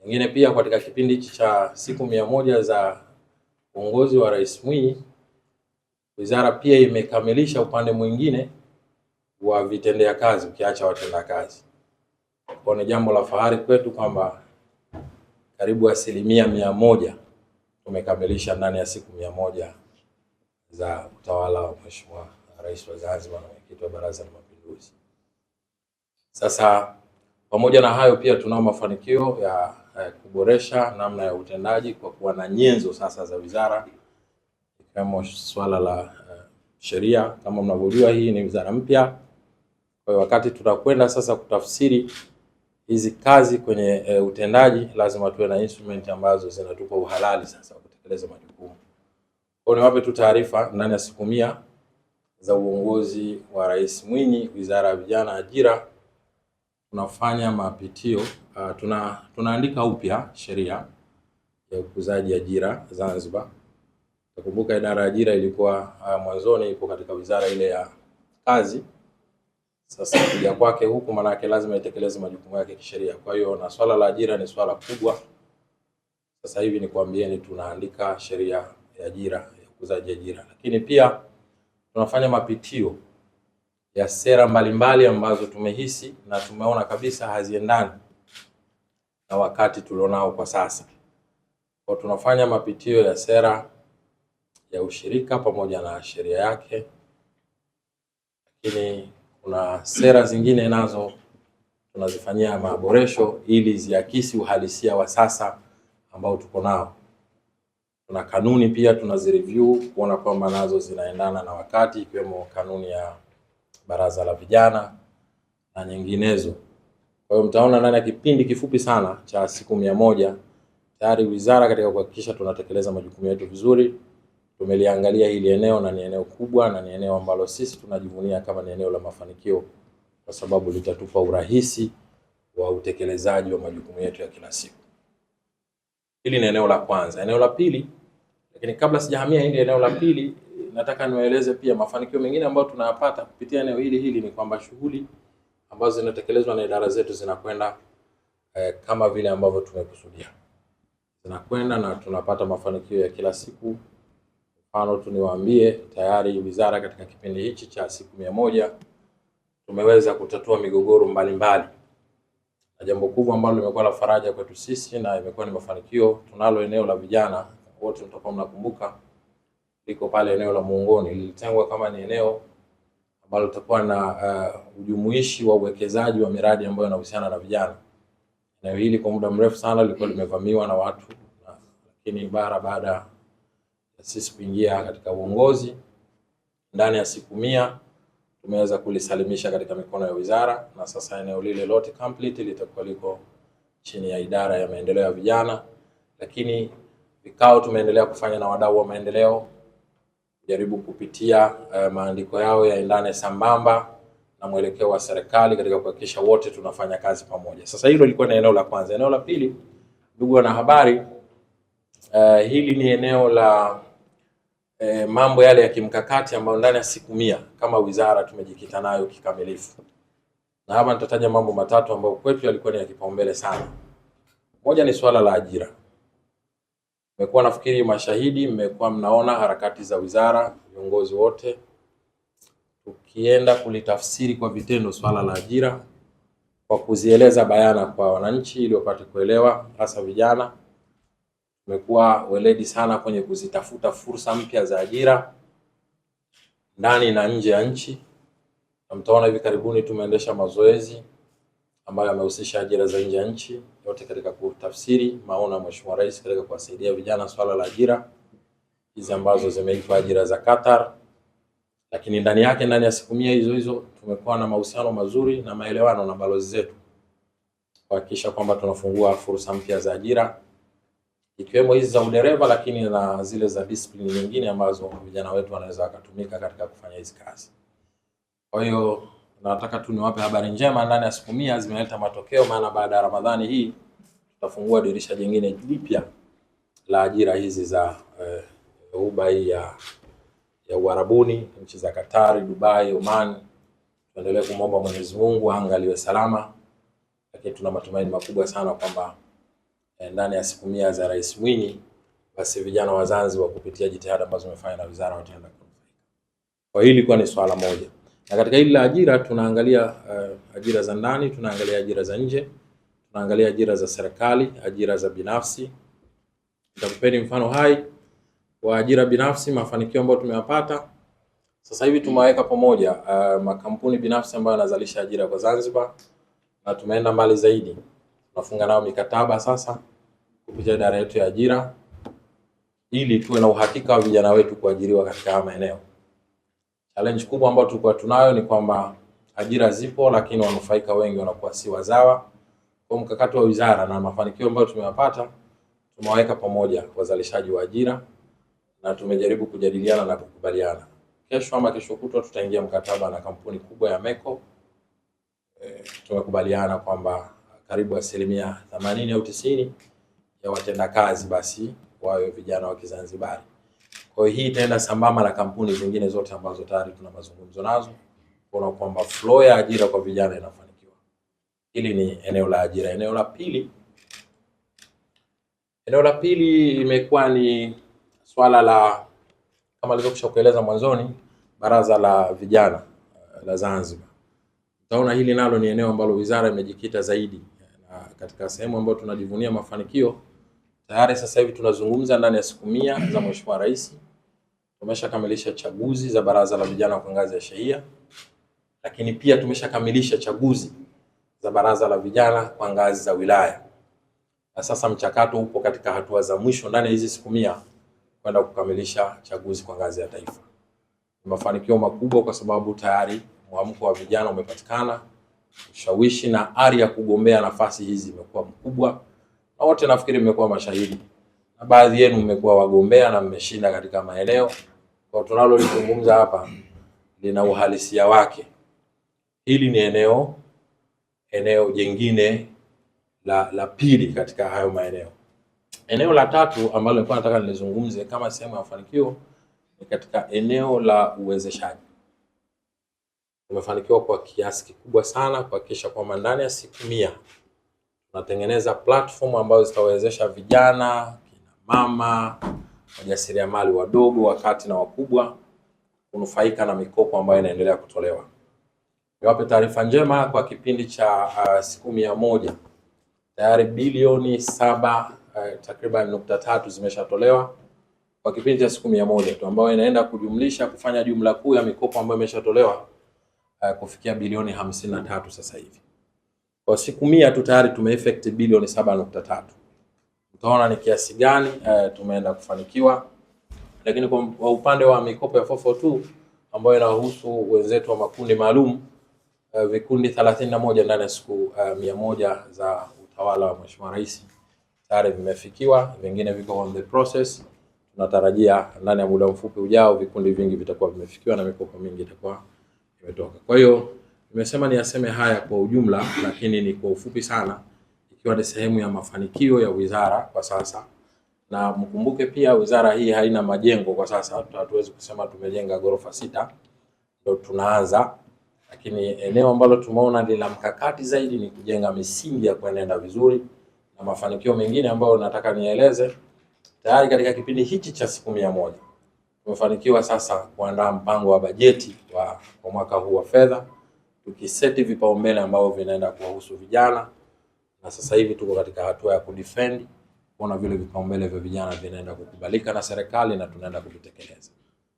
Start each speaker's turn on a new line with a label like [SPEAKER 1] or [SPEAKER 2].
[SPEAKER 1] Nyingine pia katika kipindi hichi cha siku 100 za uongozi wa Rais Mwinyi, wizara pia imekamilisha upande mwingine wa vitendea kazi ukiacha watendakazi. Kwa ni jambo la fahari kwetu kwamba karibu 100% tumekamilisha ndani ya siku 100 za utawala wa Mheshimiwa Rais wa Zanzibar na Mwenyekiti wa Baraza la Mapinduzi. Sasa pamoja na hayo pia tunao mafanikio ya kuboresha namna ya utendaji kwa kuwa na nyenzo sasa za wizara ikiwemo swala la sheria. Kama mnavyojua, hii ni wizara mpya. Kwa hiyo wakati tutakwenda sasa kutafsiri hizi kazi kwenye utendaji, lazima tuwe na instrument ambazo zinatupa uhalali sasa wa kutekeleza majukumu. Kwa hiyo niwape tu taarifa, ndani ya siku 100 za uongozi wa Rais Mwinyi, Wizara ya Vijana, Ajira, tunafanya mapitio tunaandika upya sheria ya ukuzaji ajira Zanzibar. Nakumbuka idara ya ajira ilikuwa mwanzoni ipo katika wizara ile ya kazi. Sasa kuja kwake huku, manake lazima itekeleze majukumu yake kisheria. Kwa hiyo na swala la ajira ni swala kubwa. Sasa hivi nikwambieni, tunaandika sheria ya ajira ya ukuzaji ajira, lakini pia tunafanya mapitio ya sera mbalimbali ambazo tumehisi na tumeona kabisa haziendani na wakati tulionao kwa sasa. Kwa tunafanya mapitio ya sera ya ushirika pamoja na sheria yake, lakini kuna sera zingine nazo tunazifanyia maboresho ili ziakisi uhalisia wa sasa ambao tuko nao. Kuna kanuni pia tunazireview kuona kwamba nazo zinaendana na wakati, ikiwemo kanuni ya Baraza la Vijana na nyinginezo. Kwa hiyo mtaona ndani ya kipindi kifupi sana cha siku 100 tayari wizara katika kuhakikisha tunatekeleza majukumu yetu vizuri, tumeliangalia hili eneo na ni eneo kubwa na ni eneo ambalo sisi tunajivunia kama ni eneo la mafanikio, kwa sababu litatupa urahisi wa utekelezaji wa majukumu yetu ya kila siku. Hili ni eneo la kwanza. Eneo la pili, lakini kabla sijahamia hili eneo la pili, nataka niwaeleze pia mafanikio mengine ambayo tunayapata kupitia eneo hili hili ni kwamba shughuli ambazo zinatekelezwa na idara zetu zinakwenda kama vile ambavyo tumekusudia, zinakwenda na tunapata mafanikio ya kila siku. Mfano tu niwaambie, tayari wizara katika kipindi hichi cha siku 100 tumeweza kutatua migogoro mbalimbali, na jambo kubwa ambalo limekuwa la faraja kwetu sisi na imekuwa ni mafanikio, tunalo eneo la vijana wote, mtakuwa mnakumbuka liko pale eneo la Muungoni, lilitengwa kama ni eneo ambalo litakuwa na ujumuishi wa uwekezaji wa miradi ambayo inahusiana na vijana. Eneo hili kwa muda mrefu sana lilikuwa limevamiwa na watu, lakini bara baada ya sisi kuingia katika uongozi ndani ya siku 100 tumeweza kulisalimisha katika mikono ya wizara, na sasa eneo lile lote complete litakuwa liko chini ya idara ya maendeleo ya vijana. Lakini vikao tumeendelea kufanya na wadau wa maendeleo jaribu kupitia maandiko yao yaendane sambamba na mwelekeo wa serikali katika kuhakikisha wote tunafanya kazi pamoja. Sasa hilo lilikuwa ni eneo la kwanza. Eneo la pili, ndugu wanahabari, hili ni eneo la mambo yale ya kimkakati ambayo ndani ya siku 100 kama wizara tumejikita nayo kikamilifu, na hapa nitataja mambo matatu ambayo kwetu yalikuwa ni ya kipaumbele sana. Moja ni swala la ajira. Mmekuwa nafikiri mashahidi, mmekuwa mnaona harakati za wizara, viongozi wote tukienda kulitafsiri kwa vitendo swala la ajira kwa kuzieleza bayana kwa wananchi ili wapate kuelewa, hasa vijana. Tumekuwa weledi sana kwenye kuzitafuta fursa mpya za ajira ndani na nje ya nchi, na mtaona hivi karibuni tumeendesha mazoezi ambayo yamehusisha ajira za nje ya nchi, yote katika kutafsiri maono ya Mheshimiwa Rais katika kuwasaidia vijana swala la ajira hizi ambazo zimeitwa ajira za Qatar. Lakini ndani yake, ndani ya siku 100 hizo hizo tumekuwa na mahusiano mazuri na maelewano na balozi zetu kuhakikisha kwamba tunafungua fursa mpya za ajira ikiwemo hizi za udereva, lakini na zile za discipline nyingine ambazo vijana wetu wanaweza wakatumika katika kufanya hizi kazi. Kwa hiyo nataka tu niwape habari njema, ndani ya siku 100 zimeleta matokeo, maana baada ya Ramadhani hii tutafungua dirisha jingine jipya la ajira hizi za Ghuba hii ya Uarabuni, nchi za Katari, Dubai, Oman. Tuendelee kumwomba Mwenyezi Mungu anga liwe salama, lakini tuna matumaini makubwa sana kwamba ndani ya siku 100 za Rais Mwinyi, basi vijana wa Zanzibar kupitia jitihada ambazo zimefanywa na wizara wataenda kunufaika. Kwa hiyo ilikuwa ni swala moja. Na katika hili la ajira tunaangalia ajira za ndani, tunaangalia ajira za nje, tunaangalia ajira za serikali, ajira za binafsi. Nitakupeni mfano hai wa ajira binafsi, mafanikio ambayo tumeyapata. Sasa hivi tumeweka pamoja makampuni binafsi ambayo yanazalisha ajira kwa Zanzibar, na tumeenda mbali zaidi, tunafunga nao mikataba sasa kupitia idara yetu ya ajira ili tuwe na uhakika wa vijana wetu kuajiriwa katika haya maeneo. Challenge kubwa ambayo tulikuwa tunayo ni kwamba ajira zipo, lakini wanufaika wengi wanakuwa si wazawa. Kwa mkakati wa wizara na mafanikio ambayo tumeyapata, tumewaweka pamoja wazalishaji wa ajira na tumejaribu kujadiliana na kukubaliana. Kesho ama kesho kutwa tutaingia mkataba na kampuni kubwa ya Meko. Tumekubaliana kwamba karibu 80% au 90% ya watendakazi basi wawe vijana wa Kizanzibari. Kwa hiyo hii itaenda sambamba na kampuni zingine zote ambazo tayari tuna mazungumzo nazo kuona kwamba flow ya ajira kwa vijana inafanikiwa. Hili ni eneo la ajira. Eneo la pili imekuwa ni swala la kama nilivyokusha kueleza mwanzoni, baraza la vijana la Zanzibar. Utaona hili nalo ni eneo ambalo wizara imejikita zaidi, na katika sehemu ambayo tunajivunia mafanikio tayari sasa hivi tunazungumza ndani ya siku 100 za Mheshimiwa Rais tumeshakamilisha chaguzi za baraza la vijana kwa ngazi ya shehia, lakini pia tumeshakamilisha chaguzi za baraza la vijana kwa ngazi za wilaya, na sasa mchakato upo katika hatua za mwisho ndani ya hizi siku 100 kwenda kukamilisha chaguzi kwa ngazi ya taifa. Ni mafanikio makubwa kwa sababu tayari mwamko wa vijana umepatikana, ushawishi na ari ya kugombea nafasi hizi imekuwa mkubwa, na wote nafikiri mmekuwa mashahidi, na baadhi yenu mmekuwa wagombea na mmeshinda katika maeneo. Kwa tunalolizungumza hapa lina uhalisia wake. Hili ni eneo jingine la pili katika hayo maeneo. Eneo la tatu ambalo nilikuwa nataka nilizungumze kama sehemu ya mafanikio ni katika eneo la uwezeshaji. Tumefanikiwa kwa kiasi kikubwa sana kuhakikisha kwamba ndani ya siku 100 tunatengeneza platform ambazo zitawezesha vijana, kina mama, wajasiriamali wadogo, wakati na wakubwa kunufaika na mikopo ambayo inaendelea kutolewa. Niwape taarifa njema, kwa kipindi cha siku 100 tayari bilioni 7 takriban 3.3 zimeshatolewa kwa kipindi cha siku 100 tu, ambayo inaenda kujumlisha kufanya jumla kuu ya mikopo ambayo imeshatolewa kufikia bilioni 53 sasa hivi. Kwa siku 100 tu tayari tumeeffect bilioni 7.3. Utaona ni kiasi gani tumeenda kufanikiwa. Lakini kwa upande wa mikopo ya 442 ambayo inahusu wenzetu wa makundi maalum, vikundi 31 ndani ya siku 100 za utawala wa Mheshimiwa Rais tayari vimefikiwa, vingine viko on the process. Tunatarajia ndani ya muda mfupi ujao vikundi vingi vitakuwa vimefikiwa na mikopo mingi itakuwa imetoka. Kwa hiyo nimesema niyaseme haya kwa ujumla, lakini ni kwa ufupi sana, ikiwa ni sehemu ya mafanikio ya wizara kwa sasa. Na mkumbuke pia wizara hii haina majengo kwa sasa, hatuwezi kusema tumejenga ghorofa 6, ndio tunaanza. Lakini eneo ambalo tumeona lina mkakati zaidi ni kujenga misingi ya kuenenda vizuri, na mafanikio mengine ambayo nataka nieleze, tayari katika kipindi hichi cha siku 100 tumefanikiwa sasa kuandaa mpango wa bajeti wa mwaka huu wa fedha, tukiseti vipaumbele ambavyo vinaenda kuwahusu vijana, na sasa hivi tuko katika hatua ya kudefend kuona vile vipaumbele vya vijana vinaenda kukubalika na serikali na tunaenda kuvitekeleza.